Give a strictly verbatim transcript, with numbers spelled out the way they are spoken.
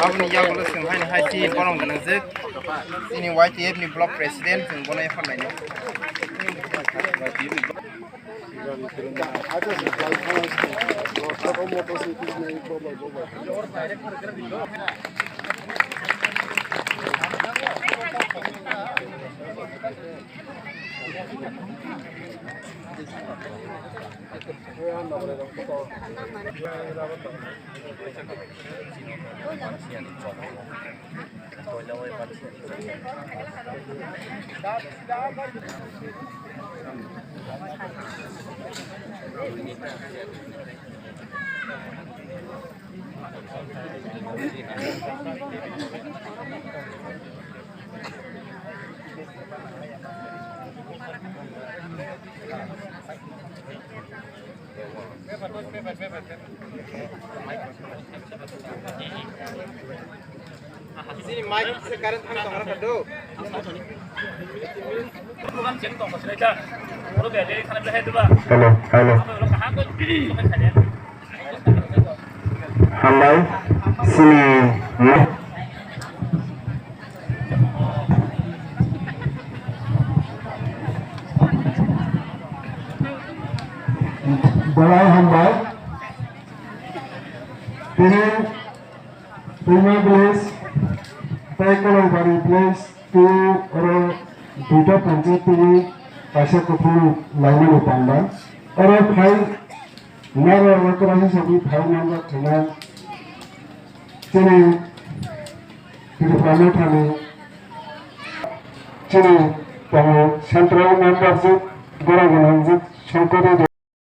Aboni yagulo chwng haino hai chini borok gwnang je chini Y T F ni block president chwng bono yaphar lainai. Sini mic se current thang tong ra do. Hello, hello. Hambai, sini ma- Belai hambai. Tini Tuima village tei Koloibari village tei oro duita panchayat tini kaisa kuphuru laimani panda. Oro phai naro oro kwrwisa sagwi phai manjak khainai chini Tripura Mothani chini tongo central member jwk, borok gwnang jwk, Shankar Reddy.